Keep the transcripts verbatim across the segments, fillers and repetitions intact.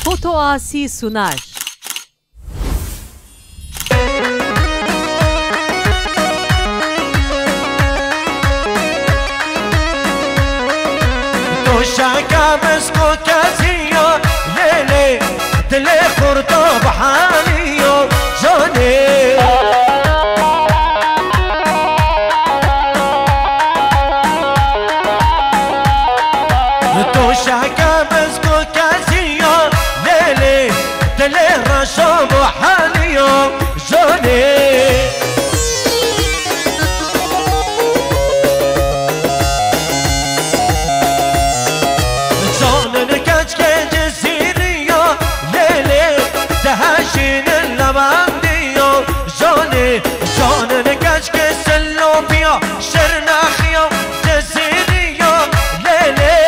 Foto Asi sunar. Doşaka misko keziyo, lê lê, dilê xurdo bihaniyo, canê. Doşaka misko keziyo, lê lê, dilê reşo bihaniyo, canê. Canê keçkê Cizîrî yo, lê lê, diheşînin lebendiyo, canê. Canê keçkê Silopiya, Şirnexiya, Cizîrî yo, lê lê,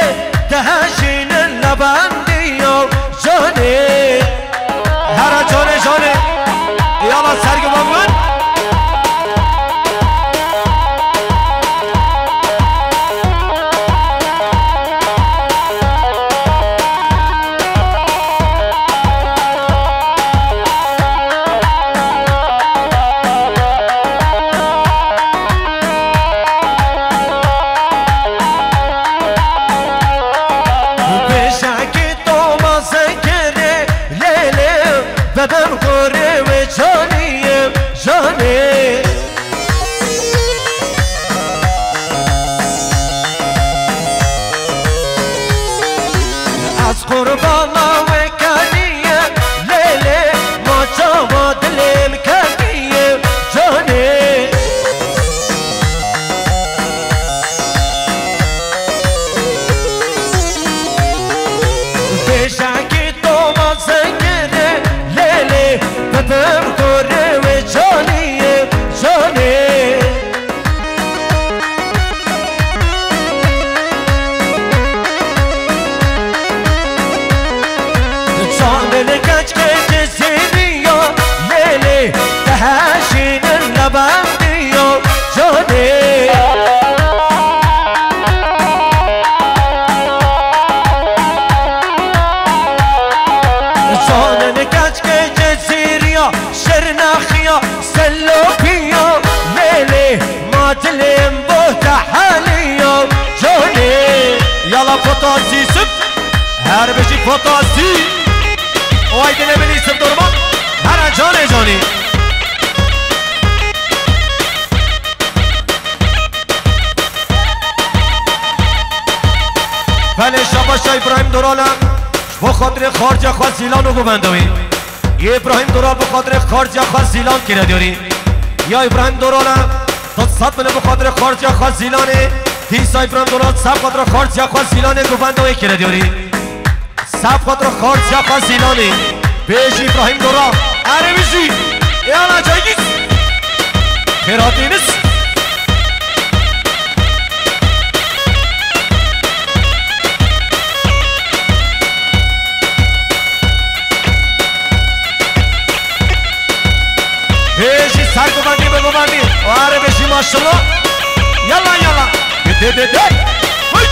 diheşînin lebendiyo, canê. Here canê, canê. Yala sergivan min. Bêjekî Toma Zekirê, lê lê, bibim gorê wê caniyê, canê. Ez qurbana we keniye, lê lê, ma çawa dilê min keniye, canê. Bêjekî Toma Zekirê, lê lê, bibim gorê wê caniyê, canê. Canê keçkê Cizîrî yo, lê lê, diheşînin lebendiyo, canê. Canê keçkê Cizîrî yo, Şirnexiya, Silopiya, lê lê, ma dilê min bo te heliya, canê. Yala Foto Asi Yusuf, her bijî Foto Asi. O aydine min Yusuf Dorman, here canê canî. Belê şabaş ya Îbrahîm Dorala, ji bo xatirê xarciya xwe Zîlan û govenda wî. Yê Îbrahîm Doral bi xatirê xarciya xwe Zîlan kire diyarî. Ya Îbrahîm Doral e, tu sed bile bi xatirê xarciya xwe Zîlanê. Dîsa Îbrahîm Doral sed xatirê xarciya xwe Zîlanê govenda wê kire diyarî. Sed xatirê xarciya xwe Zîlanê. Bêjî Îbrahîm Doral. Erê bijî. Ê ana Cengiz. Xêr hatî Enis. Bêjî ser govendî, bi govendî. Are bêjî maşallah. Yalla, yalla. De, de, de. Hey.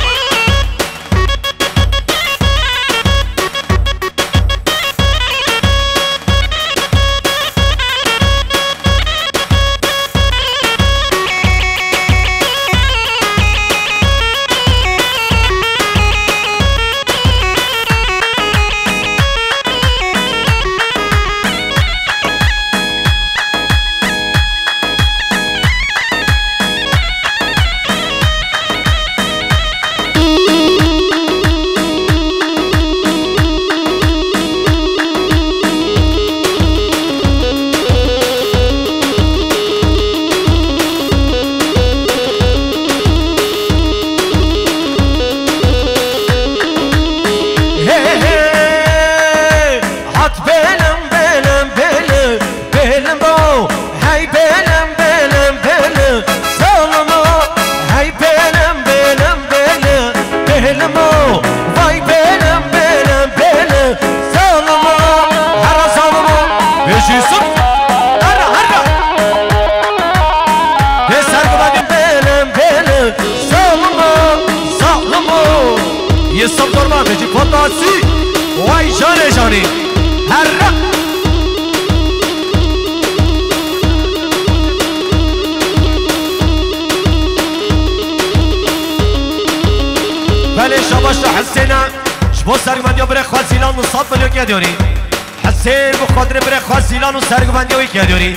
Husêne, ji bo sergivendiya birê xwe Zîlan û sed milyon kê diyarî. Husên bi xatirê birê xwe Zîlan û sergivendiya wî kê diyarî.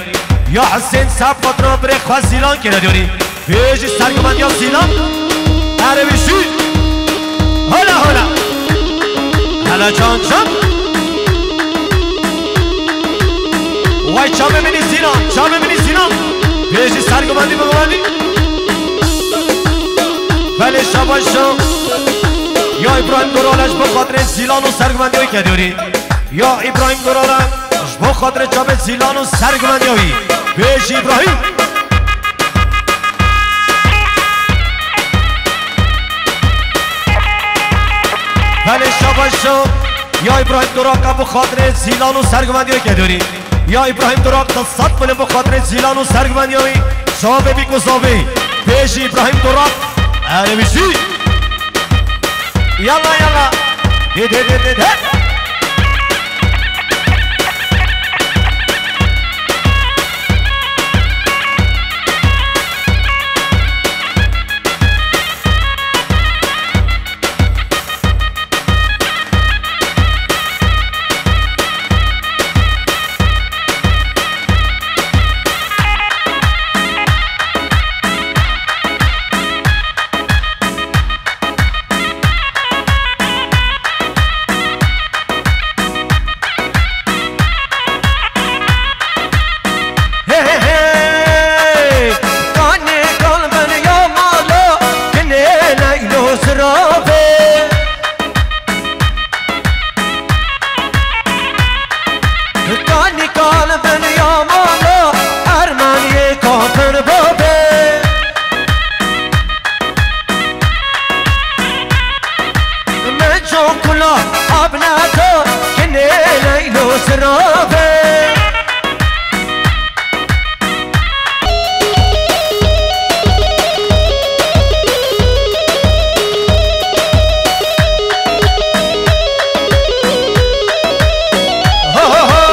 Ya Husên sed xatira birê xwe Zîlan kê diyarî. Bêjî sergivendiya Zîlan. Erê wî jî. Hola, hola. Hele can can. Vay çavê min î Zîlan, çavê min î Zîlan. Bêjî sergivendî bigivendî. Belê şabaş şo. Ya Îbrahîm Durale ji bo xatirê Zîlan û sergivendiya wî kê diyarî. Ya Îbrahîm Durale ji bo xatirê çavê Zîlan û sergivendiya wî. Bêjî Îbrahîm. Belê şabaş şo. Ya Îbrahîm Durak, bi xatirê Zîlan û sergivendiya wî kê diyarî. Ya Îbrahîm Durak, tu sed milyon bi xatirê Zîlan û sergivendiya wî. Çavê bî ku zavê. Bêjî Îbrahîm Durak. Erê wî jî. Yalla, yalla. Dê, dê, dê, dê, dê. Hey, hey, hey! Kanê kalbin ya mala, kinê leylo zirabe. Kanî kalbin ya mala, ermeniyê kafir bibe. Min çokula abnata, kinê leylo zirabe. Ho, ho, ho!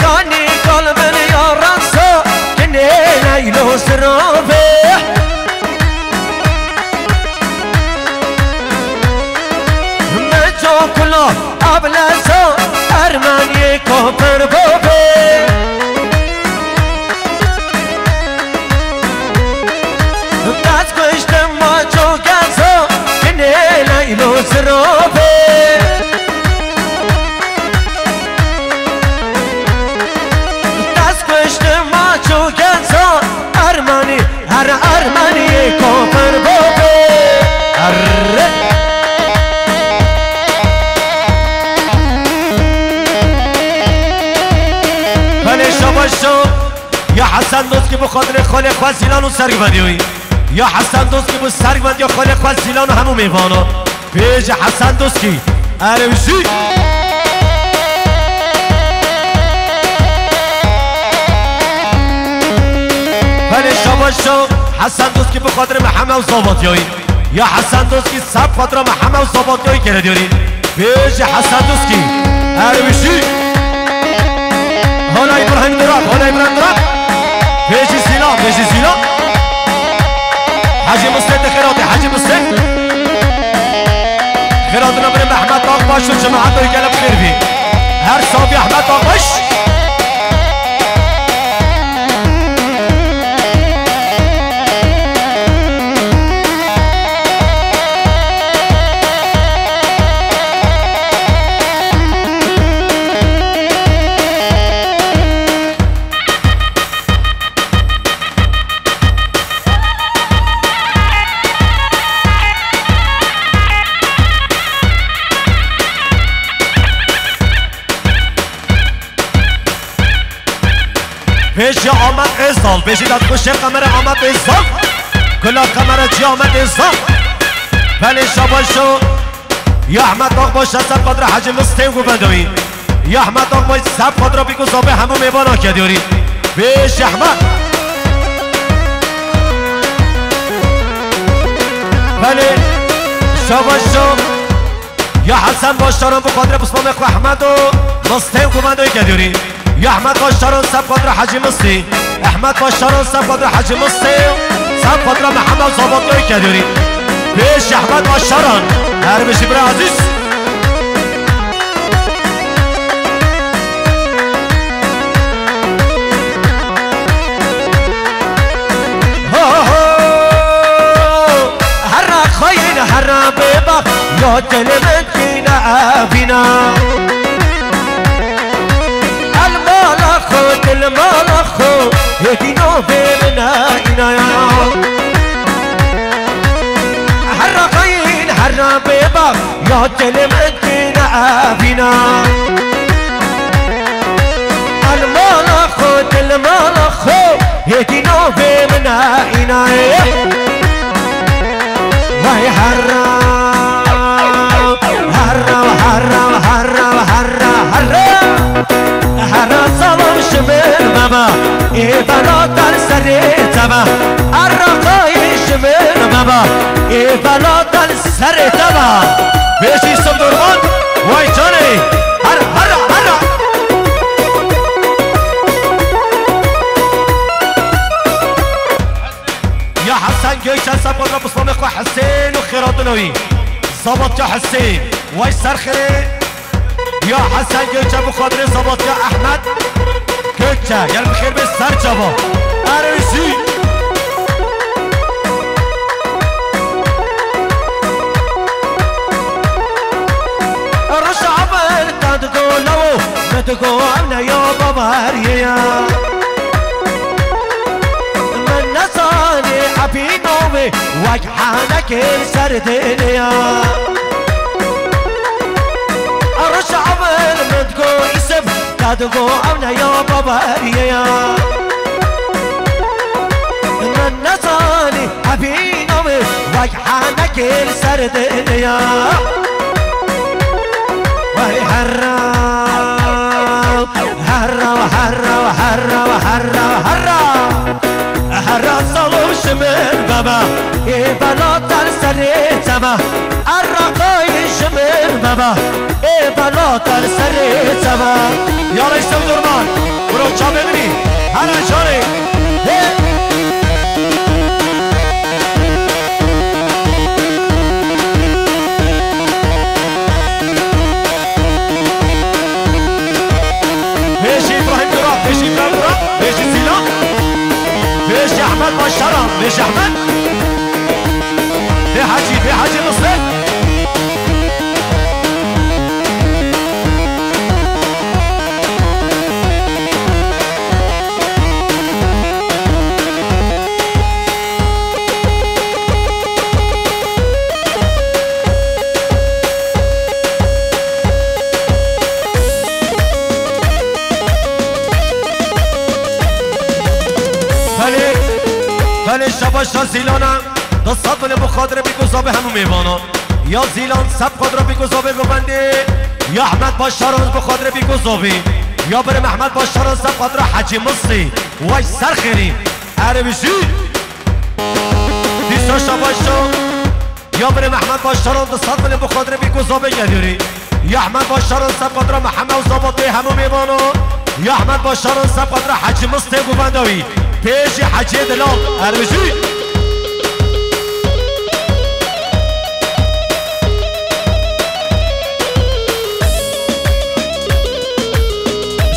Kanî kalbin ya rasa, kinê leylo zirabe. Me cokula ablesa, ermeniyê kofir bibe. Dest kuştim maço genza, kinê leylo zirabe. Dest kuştim maço genza, ermeni, her ermeniyê kofir bibe. Erre. Belê şabaş şo. Ya Hesen Doskî bi xatirê xalê xwe Zîlan û sergivendiya wî. Ya Hesen Doskî bi sergivendiya xalê xwe Zîlan û hemû mêvana. Bêje Hesen Doskî. Erê wî jî. Belê şabaş şo. Hesen Doskî bi xatirê Mihemed û Zavatiyayî. Ya Hesen Doskî seb xatira Mihemed û Zavatiyayî kere diyarî. Bêjî Hesen Doskî. Erê wî jî. Hala Îbrahîm Durak, hala Îbrahîm Durak. Bêjî Zîlan, bêjî Zîlan. Hecî Mistê, tu xêr hatî, Hecî Mistê. Xêr hatina birê Mehmet Akbaş û cemaeta wî gelek xêr bî. Her sabî Ehmet Akbaş. Bêjî Amed Êzdal, bêjî dadxweşê qemere Amed Êzdal. Kula qemere cî Amed Êzdal. Belê şabaş şo. Ya Ehmed Akbaş, seb xatira Hecî Mistê û Guvendawî. Ya Ehmed Akbaş, seb xatira bîk û zabê hemû mêvana kediyorî. Bêjî Ehmed. Belê şabaş şo. Ya Hesen Başaran bi xatirê pismamê xwe Ehmed û Mistê û Guvendawî kediyorî. Ya Ehmed Başaran seb xatirê Hecî Mistî. Ehmed Başaran seb xatirê Hecî Mistî. Seb xatirê Mihemed Zabatiyayî kediyorî. Pêş Ehmed Başaran. Her bijî bira Ezîz. Ho, ho. Herra xayîn, herra bêbax, ya dilê min tîne evîna. El mala xwe, dil mala xwe, hêdî navê min e îna ya. Herra xayîn, herra bêbax, ya dilê min tîne evîna. El mala xwe, dil mala xwe, hêdî navê min e îna ye. Vay herra, herra, herra, herra, herra, herra. Herra salam ji min baba, ê bela te li serê te be. Herra xayîn ji min baba, ê bela te li serê te be. Bêjî Sibdorman, vay canê. Her, herra, herra. Ya Hesen Gökçe, sefo re bi sifamê xwe Hesên û xêratina wî. Zavatya Hesên, vay ser xêrê. Ya Hesen Gökçe bi xatirê Zavatya Ehmed Gökçe. Gel bi xêr bê ser çava. Erê wî jî. Rişa min te digo lewo, min digo ew ne ya baweriyê ye. Min nezanî ebîno wê wek henekê li ser dênê ya. Rişa min, min digo Îsif, te digo ew ne ya baweriyê ya. Min nezanî evîna wê wek henekê li ser dênê ya. Wey herra, herra, herra, herra, herra, herra. Herra salam ji min bebe, ê bela te li serê te be. Herra qayîl ji min bebe, ê bela te li serê te be. Ya Reîs Durman, bro çavê min î. Here canê. Hey. Bêjî Îbrahîm Durak, bêjî Îbrahîm Durak, bêjî Zîlan. Bêjî Ehmed Başaran, bêjî Ehmed. Bê Hecî, bê Hecî Mısır. Belê, belê, şabaş ya Zîlana. Du sed milyon bi xatirê Bîkû Zabê hemû mêvana. Ya Zîlan sed xatirê Bîkû Zabê govendê. Ya Ehmed Başaran bi xatirê Bîkû Zabê. Ya birê Mehmet Başaran sed xatirê Hecî Misrî. Way ser xêrî. Erê bijî. Dîsa şabaşo. Ya birê Mehmet Başaran du sed milyon bi xatirê Bîkû Zabê geliyorî. Ya Ehmed Başaran sed xatirê Mihemed û Zabatê hemû mêvano. Ya Ehmed Başaran sed xatirê Hecî Mistê govendawî. Pêjî Hecî Dilal. Erê bijî.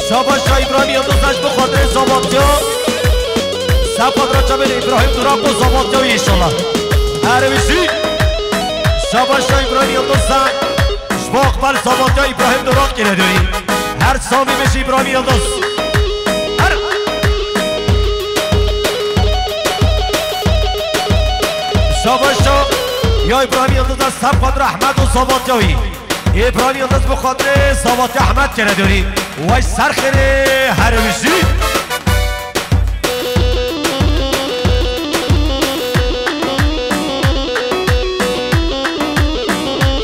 Şabaş ya Îbrahîm Yildiz, ez bi xatirê Zavatya. Sed xatira çavên Îbrahîm Durak û Zavatya wî înşallah. Erê bijî. Şabaş ya Îbrahîm Yildiz, ji bo iqbal Zavatya Îbrahîm Durak geledoyî. Her samî bijî Îbrahîm Yildiz. Her. Şabaş ya, ya Îbrahîm Yildiz, sed xatira Ehmed û Zavatya wî. Îbrahîm Yildiz bi xatirê Zavatya Ehmed geledoyî. Way ser xêrê, her bijî.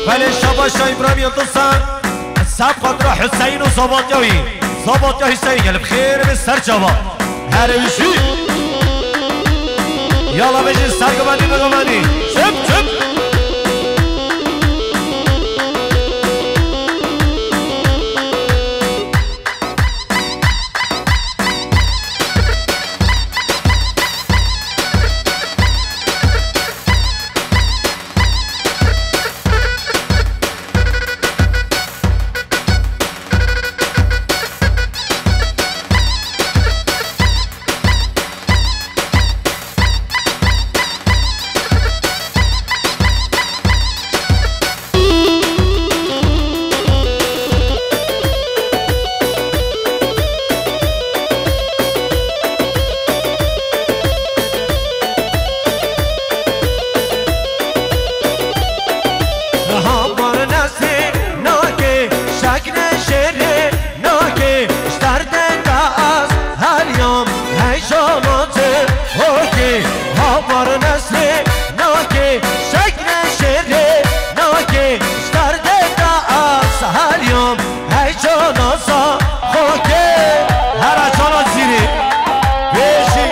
Belê şabaş ya Îbrahîm Yildiz, sed xatira Hüseyin û Zavatya wî. Zavatya Hüseyin gel bi xêr bi ser çava. Her bijî. Yala bijî ser guvenî bi guvenî. Çip çip. Cana sa xokê, hera cana zîrê. Bêjî,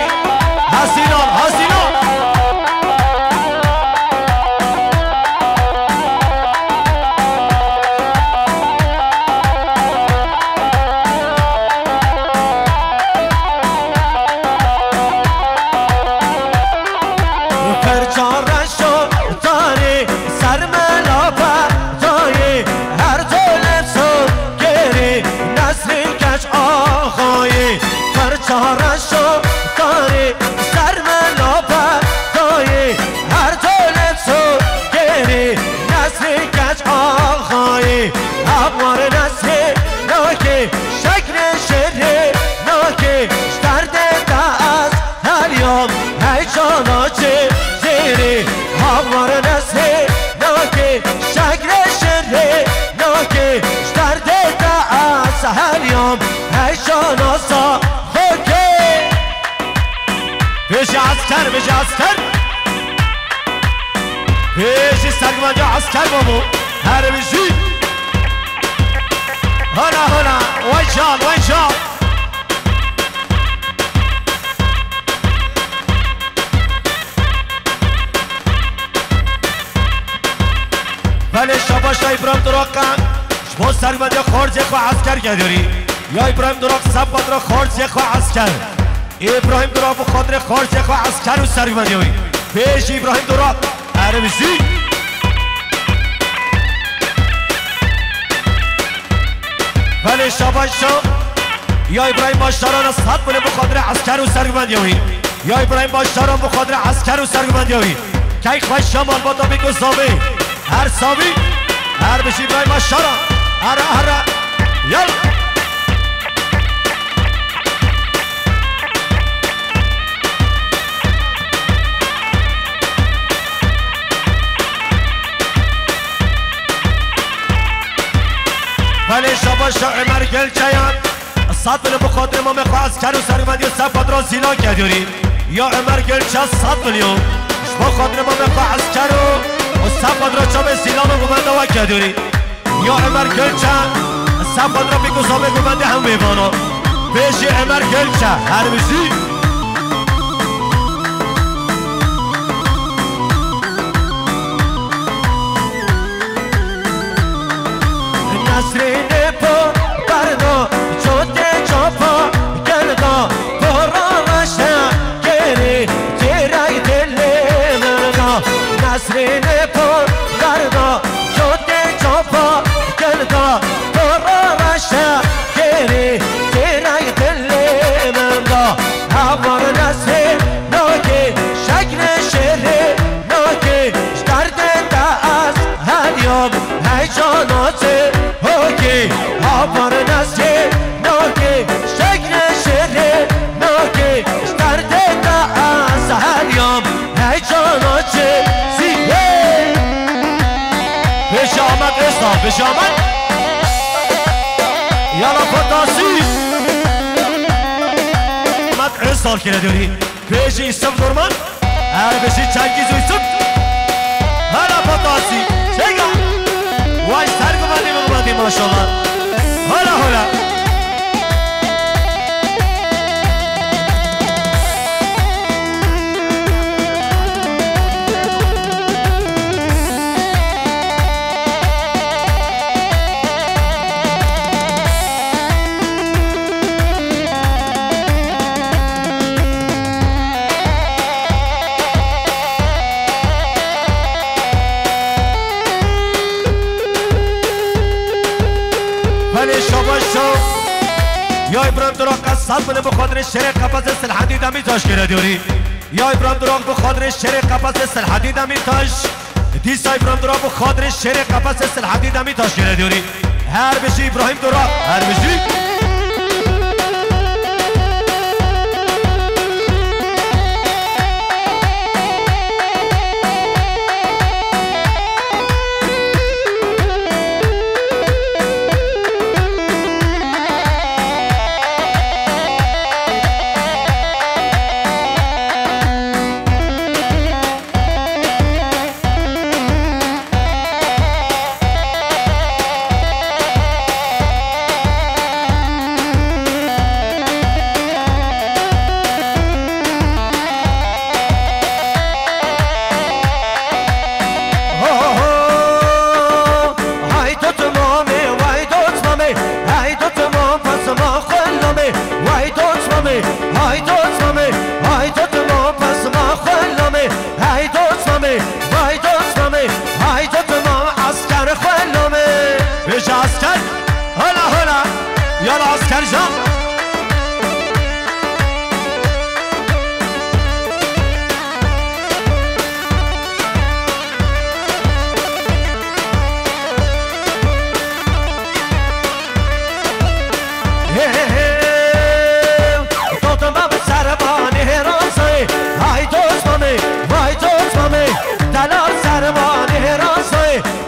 Hezînan, Hezînan. Perça reşo tarê, ser mela pe dayê, her dole so gerê, Nesrîn keç axayê. Perça reşo tarê, ser mela pe dayê, her dole so gerê, Nesrîn keç axayê. Hawar Nesrîn nakê, şekrê şerê nakê, ji derdê te ez Her yom heycana çi zêrê, hawar nesê nakê, şegrê şirê nakê, ji derdê te ez her yom heycana sa xokê. Bêje esker, bêje esker. Bêjî sergumandiya esker babo. Her bijî. Hana, hana. Vay can, vay can. Belê şabaş ya Îbrahîm Durakan. Ji bo sergumandiya xorcê xwe esker gedorî. Ya Îbrahîm Durak sefat ra xorcê xwe esker. Îbrahîm Durak bi xatirê xorcê xwe esker û sergumandiya wî. Bêjî Îbrahîm Durak. Erbijî. Belê şabaş şa. Ya Îbrahîm Başaran sed milyon bi xatirê esker û sergumandiya wî. Ya Îbrahîm Başaran bi xatirê esker û sergumandiya wî. Key xweş ya malbata bîk û zavê. Her savî. Her bijî Îbrahîm Başaran. Here, here. Yalla. Belê şabaş şa Ömer Gölçeyan. Sed milyon bi xatirê mamê xwe esker û sergumandiya sefat ra zîlan kedorî. Ya Ömer Gölçe sed milyon. Ji bo xatirê mamê xwe esker û, û sefat ra çavê zîlan û gumenda we kedorî. Ya Ömer Gölçe, sefat ra bîk û zavê gumendê hemû mêvana. Bêjî Ömer Gölçe, her bijî. Nesrînê po berda, cotê çapa gelda, pora reşte gerî, tîrek dilê min da. Nesrînê po berda, cotê çapa gelda, pora reşte gerî, tîrek dilê min da. Heval nesrê nakê, şeklê şêrê nakê, ji derdê te ez her yom heycana çi hokê. Heval nesrê nakê, şeklê şêrê nakê, ji derdê te ez her yom heycana çi zîhê. Bêje Amed Özdal, bêje Amed. Yala Fatasi. Amed Özdal kire diyorî. Bêjî Yusuf Nurman. Her bijî Cengiz Yusuf. Hala Fatasi. Çeka. Vay sergumanî, gumanî maşallah. Hala, hala. Belê şabaş şa. Ya Îbrahîm Durak sed milyon bi xatirê şêrê qefesê Silhedî Demîrtaş kire diyorî. Ya Îbrahîm Durak bi xatirê şêrê qefesê Silhedî Demîrtaş. Dîsa Îbrahîm Durak bi xatirê şêrê qefesê Silhedî Demîrtaş kire diyorî. Her bijî Îbrahîm Durak, her bijî. Can. Hê, hê, hê. Dotma bi serbanê razê, hay dostma me, vay dostma me. Delal serbanê razê,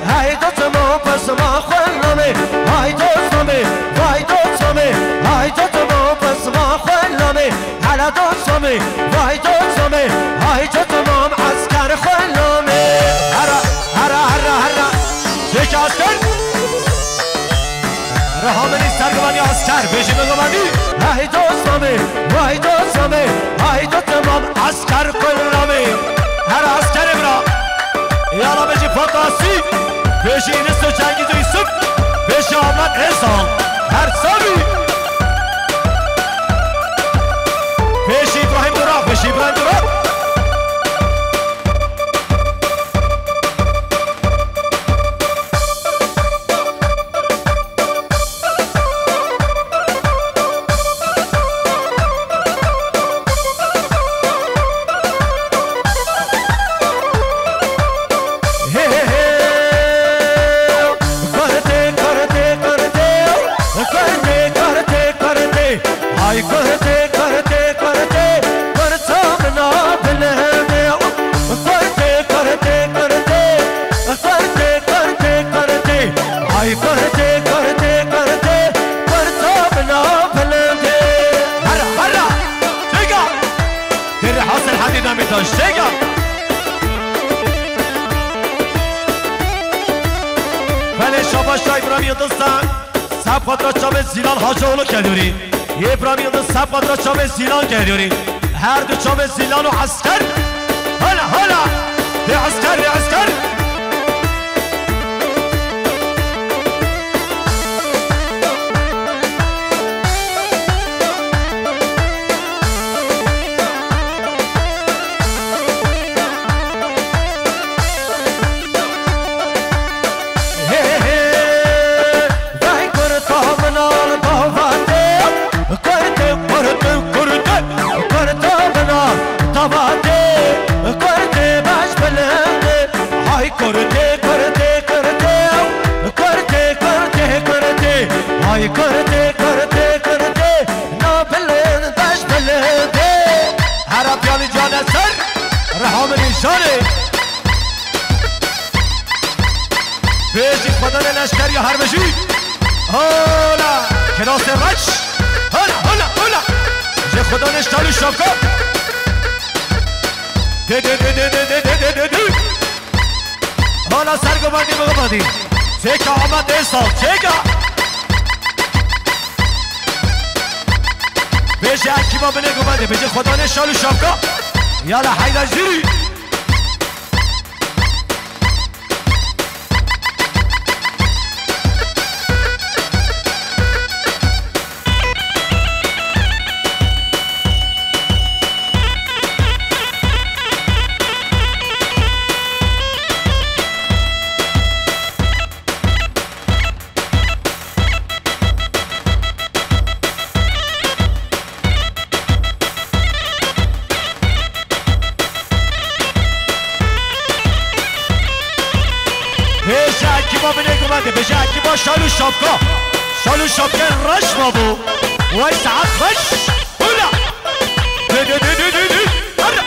hay dostma, pasma xwelna me, hay dostma me, vay dostma me, hay dostma, pasma xwelna me. Hela dostomê, vay dostomê, hay çi tamam esker xwe lomê. Hera, hera, hera, hera. Çek asker. Reha min î sergivanî esker, bêjî min givanî. Hay dostomê, vay dostomê, hay çi tamam esker xwe lomê. Hera eskerê bira. Yala bêjî fantasî. Bêjî Înis û Cengîz û Yusuf. Bêjî Ahmet Êsal. Her sabî. Pêşî Îbrahîm Durak, pêşî Îbrahîm Durak. Hê, hê, hê. Kurtê, kurtê, kurtê. Kurtê, kurtê, kurtê. Ay kurtê, kurtê, kurtê. Kurta mina bilindê. Kurtê, kurtê, kurtê. Kurtê, kurtê, kurtê. Ay kurtê, kurtê, kurtê. Kurta mina bilindê. Hera, hera. Çêka. Têrê Hasan Hadî Demîrtaş. Çêka. Belê şabaş ya Îbrahîm Yildiz de. Seb xwe dira çavê Zîlan Hacıoğlu kedorî. Îbrahîm Yildiz seb xwe dira çavê Zîlan kedorî. Her du çavê Zîlan û esker. Hala, hala. Dê esker, dê esker. Hey, hey, hey. Vay kurta min al davatê. Kurtê, kurtê, kurtê. Kurta min al davatê. Kurtê baş bilindê. Hay kurtê, kurtê, kurtê. Kurtê, kurtê, kurtê. Hay kurtê, kurtê, kurtê. Na bilind baş bilindê. Hera piyanî cane ser. Reha min î janê. Bêjî xwedanê leşkeriya her bijî. Ola, kirasê reş. Ola, ola, ola. Ji xwedanê şal û şapka. Dê, dê, dê. Ola ser guvendî, bi guvendî. Çêka Ahmet Êsal, çêka. Bêje ekîba binê guvendî, bêje xwedanê şal û şapka. Yala heyda jîrî. Bêje ekîba binê gumendê, bêje ekîba şal û şapka. Şal û şapkên reş mabû. Wey saet xweş. Hula. Dü, dü, dü, dü, dü, dü. Hadi.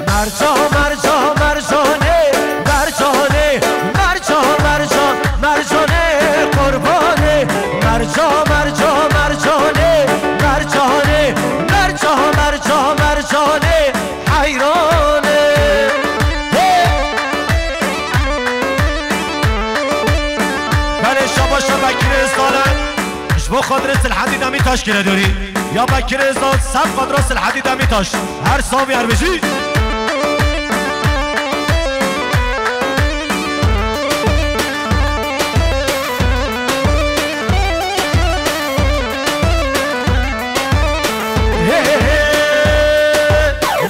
Mercan, mercan, mercanê, mercanê, mercan, mercan, mercanê, qurbanê. Mercan, mercan, mercanê, mercanê, mercan, mercan, mercanê, heyranê. Hey! Belê şabaş şabekî rê sale. Ji bo xatirê Silhedî Demîrtaş kire dorî. Ya Bekirê Zan, Seb Qadra Silhedî Demîtaş. Her savî her bijî.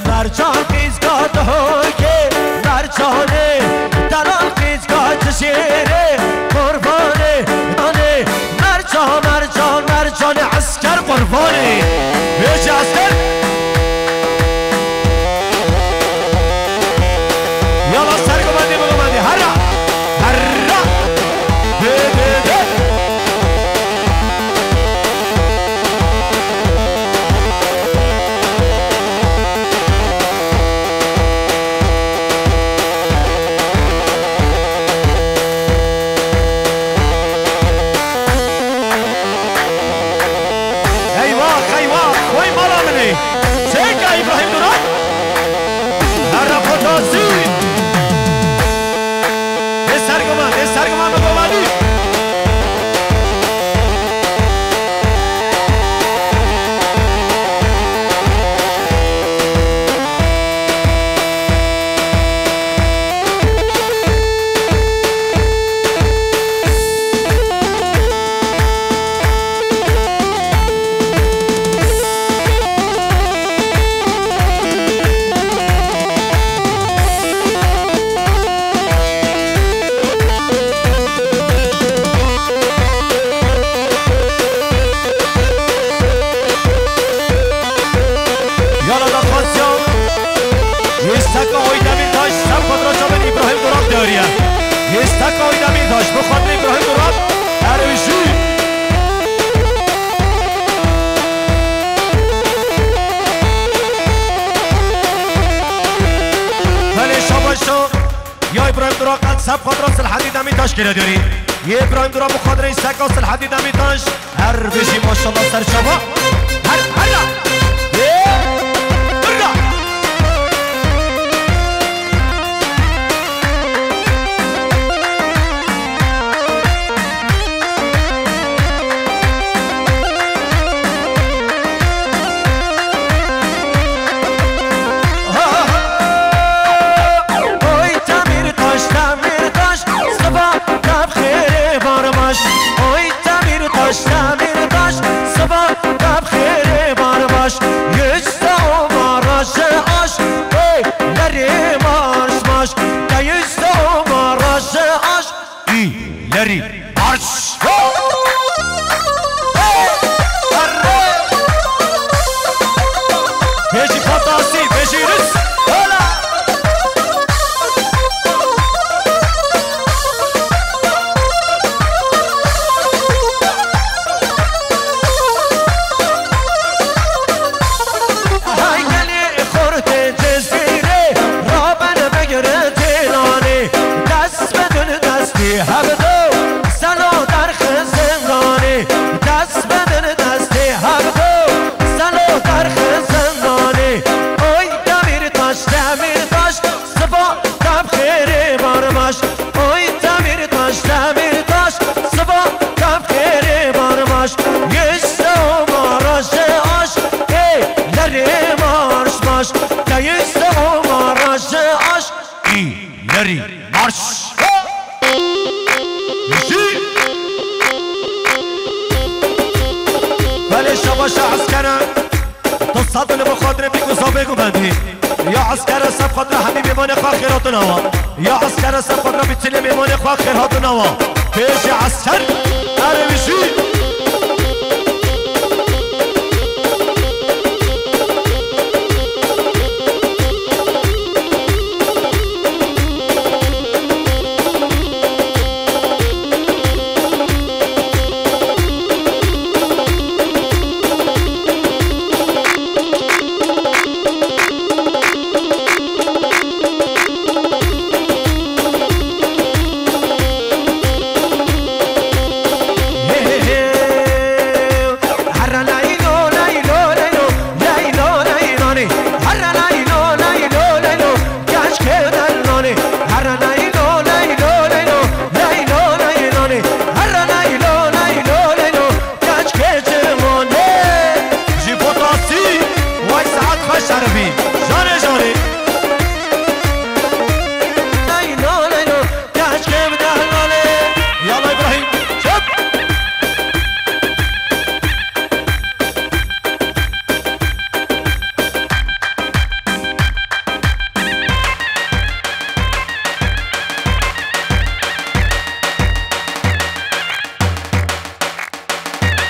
Mercan qîzka dihokê, mercanê, delal qîzka cizêrê, qurbanê, danê, mercan, mercan, mercanê, esker qurbanê. Bêje esker. Yala ser gumandê, gumandê, herra, herra. Dê, dê, dê. Eyvah, eyvah, vay mala min ê. Çêka Îbrahîm Duran. Herra potazî. Dê sergoma, dê sergoma min gomanî. Yala daxwaziya. Yê Seka Oydemîrtaş, Seb Qadra çavên Îbrahîm Duran diyariye. Yê Seka Oydemîrtaş, bi xatirê Îbrahîm Duran, erê wî jî. Belê şabaşo. Ya Îbrahîm Duran qet Seb Qadra Silhedî Demîtaş kire derî. Yê Îbrahîm Duran bi xatirê Seka Silhedî Demîtaş. Her bijî maşallah serçava. Her, herra. Ê, birra. Oy Demîrtaş, Demîrtaş, siba te bi xêrê barbaş. Oy Demîrtaş, Demîrtaş, siba te bi xêrê barbaş. Yüzde o barajı aş, ey lerê marş marş. Te yüzde o barajı aş. Îlerî marş! Bêjî fantasî, bêjî rus! Hola! Hay gelê xortê Cizîrê, raben bigire têlanê. Dest bidin destê hevdo, selo derxe zindanê. Dest bidin destê hevdo, selo derxe zindanê. Oy Demîrtaş, Demîrtaş, siba te bi xêrê barbaş. Oy Demîrtaş, Demîrtaş, siba te bi xêrê barbaş. Yüzde o barajı aş, ey lerê marş marş. Te yüzde o barajı aş, îlerî marş. Belê şabaşa eskere. Tu sed li bo xatirê bîk û zabê gumendî. Ya eskere Seb Qadra hemî mêvanê xwe xêr hatin awa. Ya eskere Seb Qadra bîtilê mêvanê xwe xêr hatin awa. Bêje esker, erê wî jî.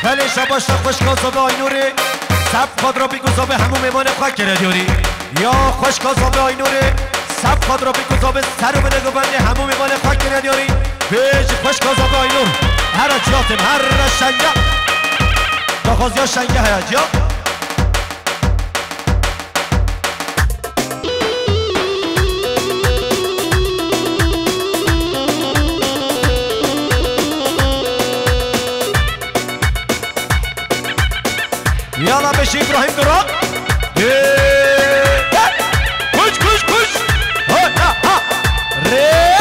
Belê şabaş te xweşka Zobê Aynûrê, seb xwe dirapî ku Zobê hemû mêvanê xwe kire diyarî. Ya xweşka Zobê Aynûrê, seb xwe dirapî ku Zobê ser û binê govendê hemû mêvanê xwe kire diyarî. Bêjî xweşka Zobê Aynûr. Here ciya têm, here şenge. Daxwaziya şenge heye ciya. Yala beşî Îbrahîm Duran. Ê, he! Kuş, kuş, kuş! Ho, ha, ha! Rê!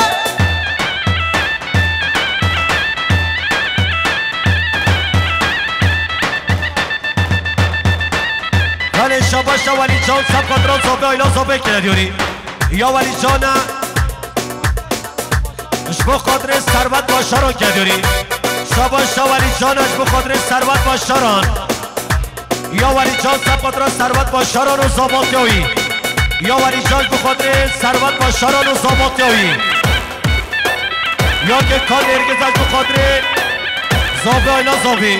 Belê şabaş e Welî Can, seb xwe diran Zobê Ayla Zobê kire diyarî. Ya Welî Can e. Ji bo xatirê Serwet Başaran ke dûrî. Şabaş şa Welî Can e ji bo xatirê Serwet Başaran. Ya Welî Can seb xatira Serwet Başaran û zabatya wî. Ya Welî Can ji bo xatirê Serwet Başaran û zabatya wî. Ya ke ka Nêrgiz e ji bo xatirê Zobê Ayla Zobê.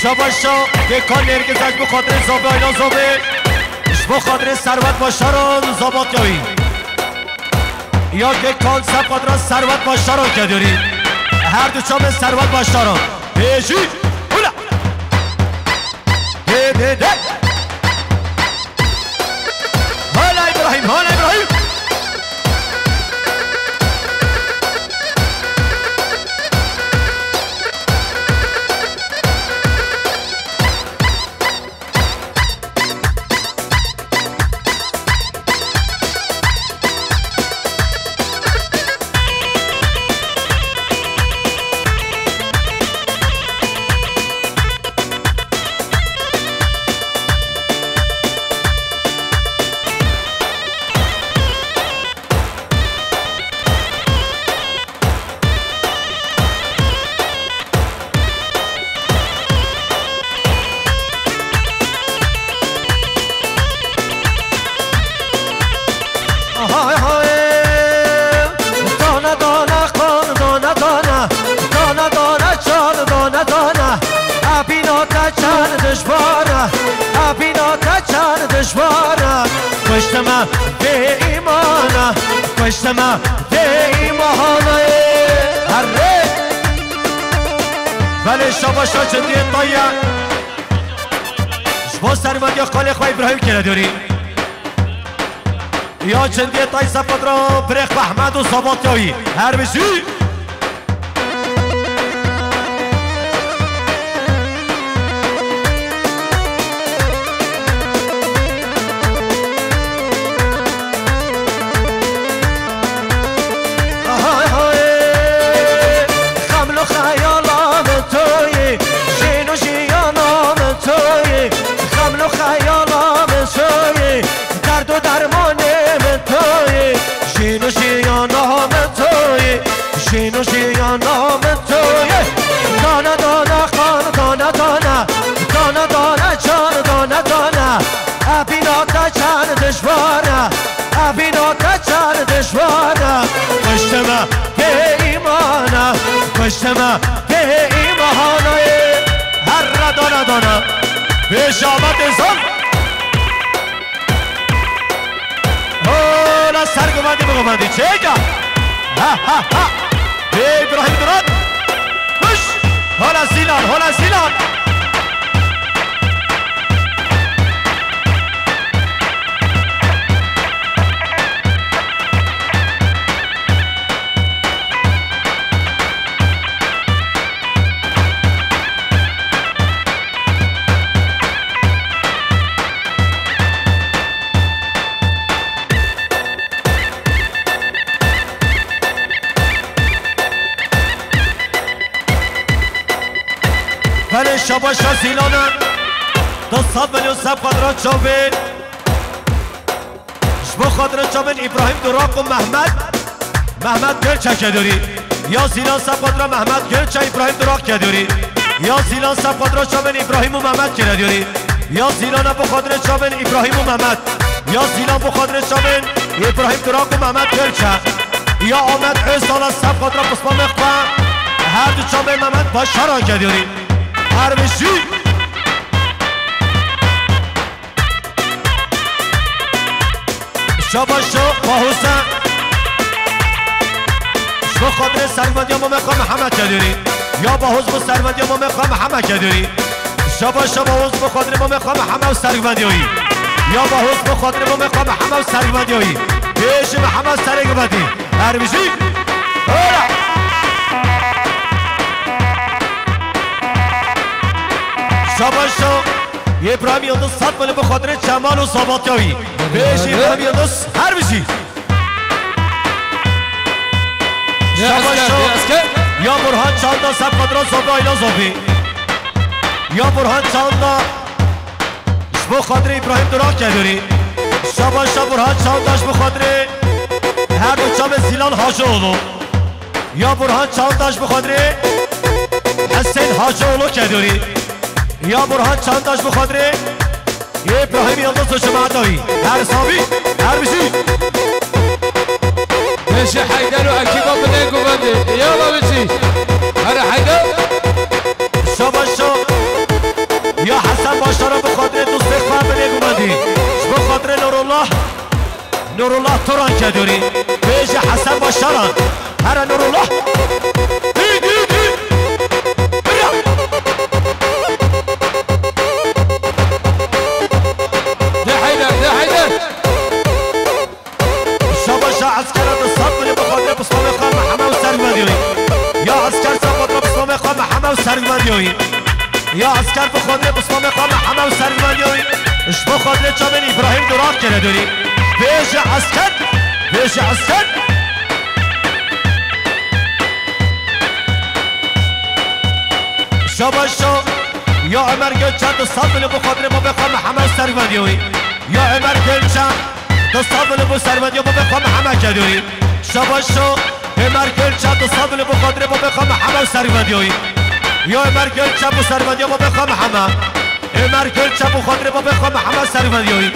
Şabaş şa ke ka Nêrgiz e ji bo xatirê Zobê Ayla Zobê. Ji bo xatirê Serwet Başaran û zabatya wî. Ya ke kan seb xatira Serwet Başaran ke dûrî. Her du çavên Serwet Başaran. Bêjî. Hula. Dê, dê, dê. Hala Îbrahîm, hala Îbrahîm. Hay hay. Dana dana kan, dana dana, dana dana can, dana dana. Abîna te çend dijwar e, abîna te çend dijwar e. Kuştime bê îmana, kuştime bê îmana. Herre. Belê şabaşa çendiyê taye. Ji bo sermediya xalê xwe Îbrahîm kire dûrî. Ya çendiyê tay seb xatira birêx Mehmed û Sabatya wî. Her bijî. Hay hay. Xem li xeyala min tu yî, jîn û jiyana min tu yî. Xem li xeyala min tu yî, derd û dermanê min tu yî. Jîn û jiyana min tu yî, jîn û jiyana min tu yî. Dane dane qan, dane dane, dane dane can, dane dane. Evîna te çend dijwar e, evîna te çend dijwar e. Kuştime bê îmana, kuştime bê îmana. Herre dana dana. Bêje Ametê zan. Hola ser gumandî bi gumandî. Çêka. Ha ha ha. Bê Îbrahîm Duran. Kuş. Hola Zîlan, hola Zîlan. Belê şabaşa Zîlana. Du sed milyon seb xatira çavê. Ji bo xatira çavên Îbrahîm Durak û Mehmet, Mehmet Gölçe kedorî. Ya Zîlan seb xatira Mehmet Gölçe, Îbrahîm Durak kedorî. Ya Zîlan seb xatira çavên Îbrahîm û Mehmet kire diyarî. Ya Zîlana bo xatira çavên Îbrahîm û Mehmet. Ya Zîlan bo xatira çavên Îbrahîm Durak û Mehmet Gölçe. Ya Ahmet Özal seb xatira pismamê xwe. Her du çavê Mehmet Başaran ke diyarî. Her bijî. Şabaş şo, Bahoza. Ji bo xatirê servendiya Mamê xwe Mihemed ke diyarî. Ya Bahoz bo servendiya Mamê xwe Mihemed ke diyarî. Şabaş şo Bahoz bo xatirê Mamê xwe Mihemed û servendiyayî. Ya Bahoz bo xatirê Mamê xwe Mihemed û servendiyayî. Bêjî Mihemed serê gibetî. Her bijî. Ora. Şabaş şo. Îbrahîm Yildiz sed milyon bi xatirê Cemal û Zavatiyayî. Bêjî Îbrahîm Yildiz. Her bijî. Ya Şabaş esker, şo. Ya esker. Ya Burhan Çağdaş sed xatira Zabi Ayla Zabi. Ya Burhan Çağdaş ji bo xatirê Îbrahîm Duran ke diyarî. Şabaş şo Burhan Çağdaş ji bo xatirê her du çavê Zîlan Hacıoğlu. Ya Burhan Çağdaş ji bo xatirê Hüseyin Hacıoğlu ke diyarî. Ya Burhan Çağdaş ji bo xatirê Îbrahîm Yildiz û cemaetayî. Her sabî, her bijî. Bêjî Heyder û ekîba binê guvendê. Yala bijî. Her Heyder. Şabaş şo. Ya Hesen Başaran bi xatirê dostê xwe binê guvendî. Ji bo xatirê Nurullah. Nurullah Turan ke diyarî. Bêjî Hesen Başaran. Here Nurullah. Dî, dî, dî. Bira. De Heyder, de Heyder. Şabaş şo eskera du sed milyon bi xatirê pismamê xwe Mihemed û servendiyayî. Ya esker sed xatira pismamê xwe Mihemed û servendiyayî. Ya esker bi xatirê pismamê xwe Mihemed û servendiyayî. Ji bo xatirê çavên Îbrahîm Duran ke diyarî. Bêjî esker, bêjî esker. Şabaş şo. Ya Ömer Gölçe du sed milyon bi xatirê Mamê xwe Mihemed û servendiyayî. Ya Ömer Gölçe. Du sed milyon bo servendiya Mamê xwe Mihemed ke diyarî. Şabaş şo. Ömer Gölçe du sed milyon bo xatirê Mamê xwe Mihemed û servendiya wî. Ya Ömer Gölçe bo servendiya Mamê xwe Mihemed. Ömer Gölçe bo xatirê Mamê xwe Mihemed û servendiya wî.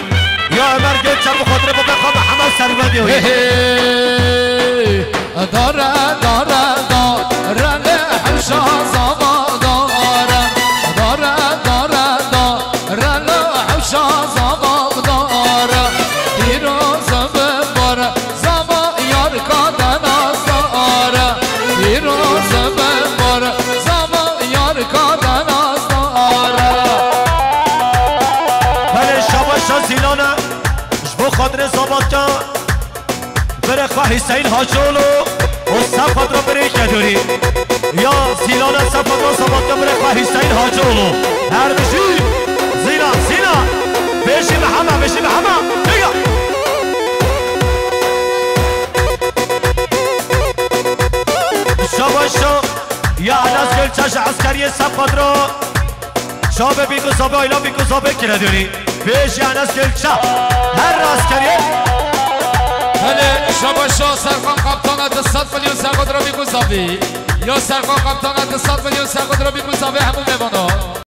Ya Ömer Gölçe bo xatirê Mamê xwe Mihemed û servendiya wî. Hey, hey. Dare, dare, dare li hewşa zava dare. Dare, dare, dare li hewşa zava dare. Pîroz bi bar zava yar ka de nazdare. Pîroz bi bar zava yar ka de nazdare. Belê şabaş Zîlane, ji bo xatirê zavatka. Birê xwe Hüseyin Hacıoğlu û sed xatirê birê Kedorî. Ya Zîlane sed xatirê sabatka birê xwe Hüseyin Hacıoğlu. Her bijî Zîlan, Zîlan. Bêjî Mihema, bêjî Mihema. Diga. Şabaş şo. Ya Enes Gölçe ji eskeriyê sed xatirê. Çavê Bîkû Zabê, ayla Bîkû Zabê kire dûrî. Bêjî Enes Gölçe. Her rast kiriye. Belê, şabaşo Serkan Kaptana di sed milyon serxwe dira Bîkû Zabê. Ya Serkan Kaptana di sed milyon serxwe dira Bîkû Zabê hemû mêvana.